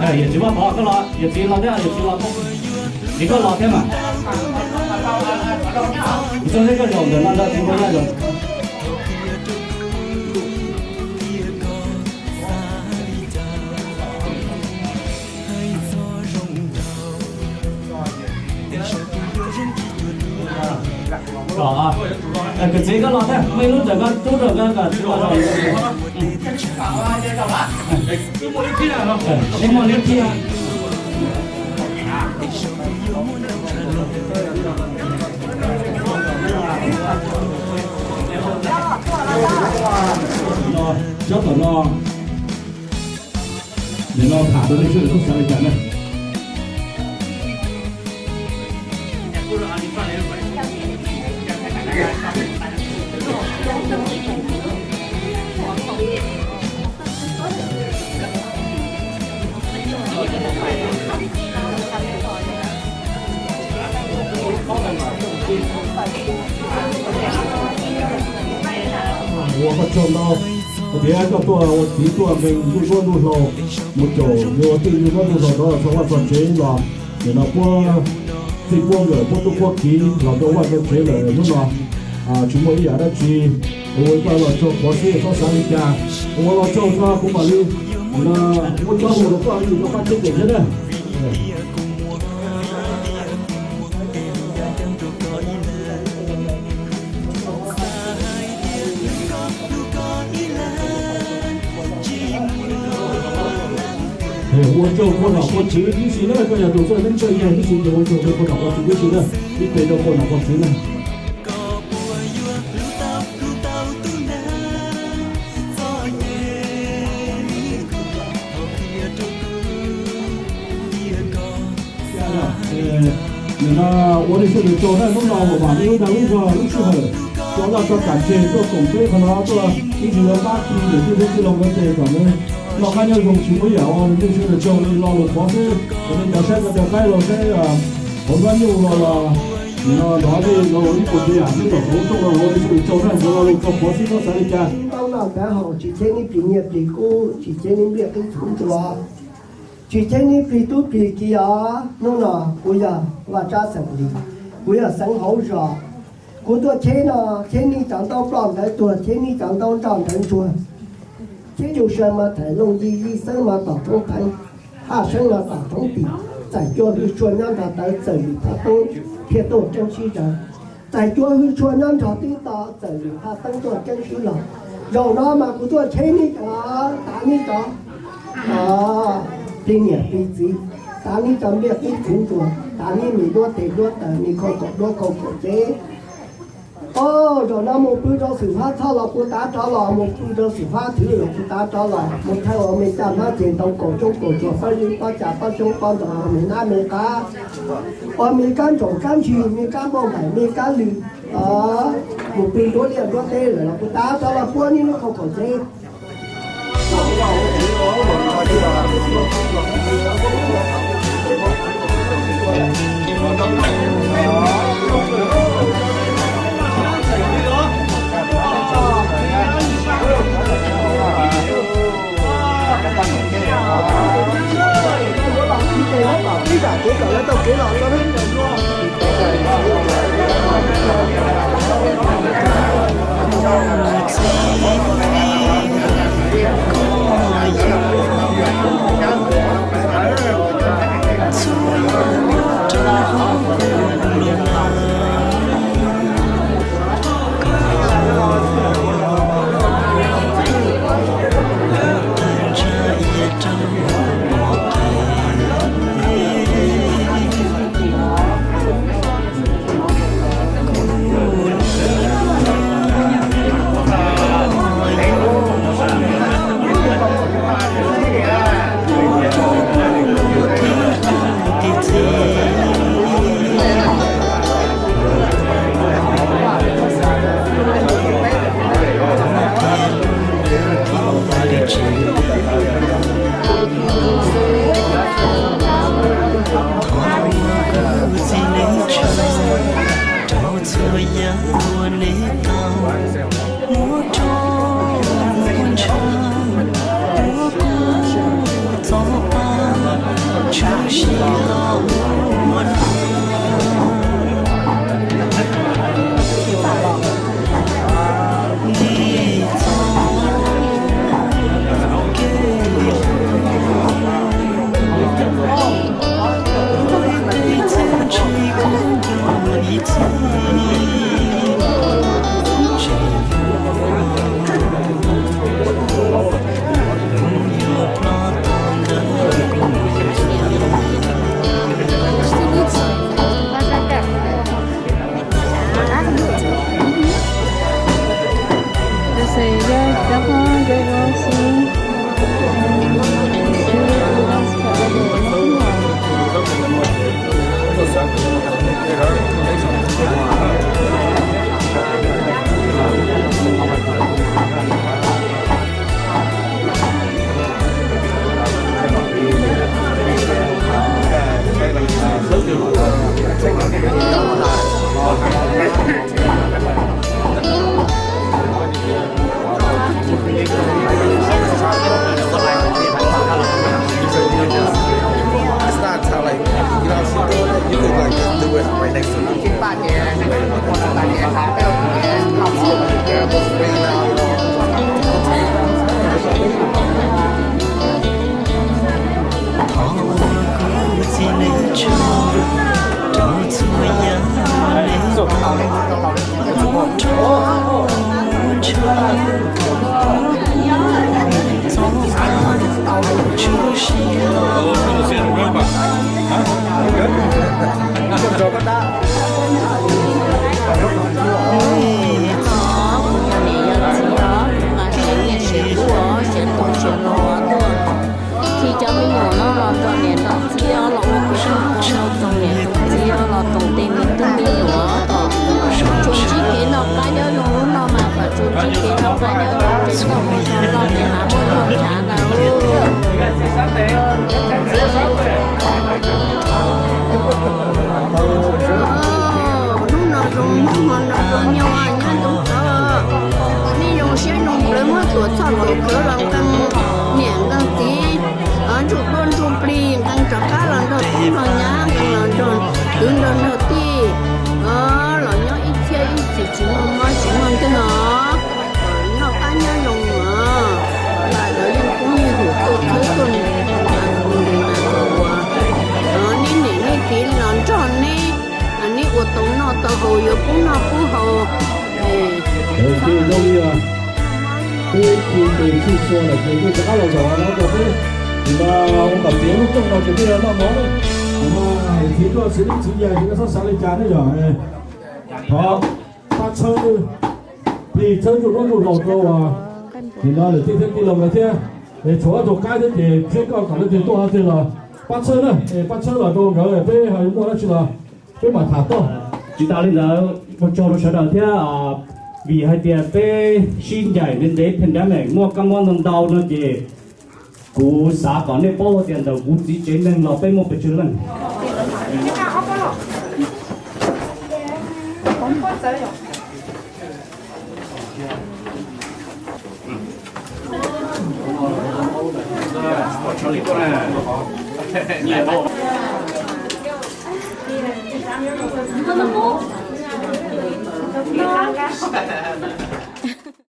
Yawm txiv Vaj Pov, koj los, yawm txiv los thiab, yawm txiv los, txiv koj los thiab mas. Kuv txog thiab koj zaum ntawm no nrog txiv Npua Yaj zaum. Kwv txiv koj los thiab, muaj ib lub ntawm koj rub rau koj kom txiv los zaum. Muaj lub thiab. Cov tom no, nim no tham rau nej sawv daws txhob xav li cas na. Ua koj tsaug ntau, tias koj tuaj ua txiv tuaj nqee ntuj duab ntuj hlauv, mus caum yus ua tij ntuj duab ntuj hlauv rov los txog vaj txog tsev los, nim no puab txij puab nkawm puab tub puab kiv los rau vaj rau tsev lawm hnub no, tsis muaj ib yam dab tsi. Ua koj los tsaug qhuav xwb, txhob xav li cas. Ua los tsaug tso kuv mam li, nim no muab tsob hu rau koj ib rau qab tsheb tes thiab na. Ua tsaug koj nom koj tswv tib si na, koj yog tus txawj neeb txawj yaig tib si ces ua tsaug rau koj nom koj tswv tib si na, ib pliag rau koj nom koj tswv na. Nim no ua nej sawv daws tsaug na, hnub no uas vam lub dag lub zog lub sij hawm tso laj tso kam tseg tuaj koom peb qhov no tuaj ib ntsis yuav pab khi niam tij tub txij laug nkawd tes kom nws noj qab nyob zoo tsis muaj ib yam ua, nej sawv daws tsaug li lo lus qhuav xwb, kom nej cov saib ko taw qaib los saib hauv hnab nyuj los los nim no nrov dej los ib puas tsav yam xwb kom hauv rooj no ua nej sawv daws tsaug na, ua lo lus tsaug qhuav xwb txhob xav li cas. Tsis ntaub noj ntawv haus, tsis cheb neb plig nyiaj plig kub, tsis cheb neb npliaj qib txhuv ntsuas, tsis cheb neb plig tub plig kiv os. Hnub no kuv yog Vaj Tsab xeem Lis, kuv yog xeev hauv zos. Kuv tuaj cheb no, cheb neb cov ntaub ploj ntawv tuag, cheb neb cov ntaub nroj ntawv ntsuag, cheb yus saw mas thaiv looj yij, yij xeeb mas tom roob pheev, haj seeb mas tom roob tim, txais cua hwj tshua nyob nrog tawv, txawm lwm thaj toob thiaj tuaj ceeb sib zaws. Txais cua hwj tshua nyob nrog tib to, txawm lwm thaj toob tuaj ceeb sib los. Zaum no mas kuv tuaj cheb neb cov, tav neb cov plig niam plig txiv, tav neb cov npliaj qib txhuv ntsuas, tav neb me duab tes duab taw, me khau kaum duab khau kaum ceb. Zaum no mus pw rau Xwm Fab Txhoj los kuv tav rov los, mus pw rau Xwm Fab Thwv los kuv tav rov los, mus thawj ua me caj hmab ceg ntoo kaum tsoob kaum tsuag, pob zeb pob cas pob xyoob pob ntoo, me nab me qab, ua me kab ntsaum kab ntshis, me kab npauj npaim, me kab lws, mus pw nruab liaj nruab teb lawm los kuv tav rov los puab neb lub khau kaum ceb. It's not how, like, you know, if you do it, you could, like, just do it right next to it. Khi cov me nyuam no los nrog niam nrog txiv los ua kwv tij pog txoos niam txoos txiv los koom tes me tub me nyuam kom tsuas ntsib kev noj qab nyob zoo. Lub no mas kom tsuas ntsib kev noj qab nyob zoo, txoj moo zoo loj ces mas muaj zoo tsav ntag. Hnub no zoo, hnub no nrog koj nyob nyob ntub tod, nej zoo siab zoo plawv muab tuam txhoj tuam kawv los nqee niam nqee txiv, ntsuj duab ntsuj plig nqee rov qab los nrog tub nrog nyab, nqee los nrog kwv nrog nrog tij, los nyob ib txhiab ib txhis tsis muaj mob tsis muaj nkeeg os. Noj qab nyob zoo os. Lawv yeej poob yeej hum tuaj txhawb tuaj nqes mas kom uas neb niam neb txiv los nrog neb, neb ua tau noj tau haus yuav pub noj pub haus. Peb ib tug tes txhij txhua lawm ces peb rov qab los zaum no rau peb, nim no ua kom tiav lub rooj no ces peb yuav noj mov na. Nim no hais txiv tuaj txiv neeb txiv yaig ces koj txhob xav li cas ne yom. Thov pab txhawb plig txhawb ntsuj duab ntsuj hlauv rau uas nim no lawm tij thiab tij laug nkawd thiab, es tshuav ob tug qaib thiab ces seb koj kom leej twg tuaj leej twg los pab txhawb na, es pab txhawb los rau nkawd peb ho yuav muaj dab tsi los peb mam tham toj. Tsis tas li ntawd, ua tsaug rau sawv daws thiab, vim hais tias peb sib ncaim ntev ntev pandemic muaj kab mob ntau ntau no ces kuv xav kom nej paub tias ntawm kuv txiv tsev neeg los peb muaj pes tsawg leej.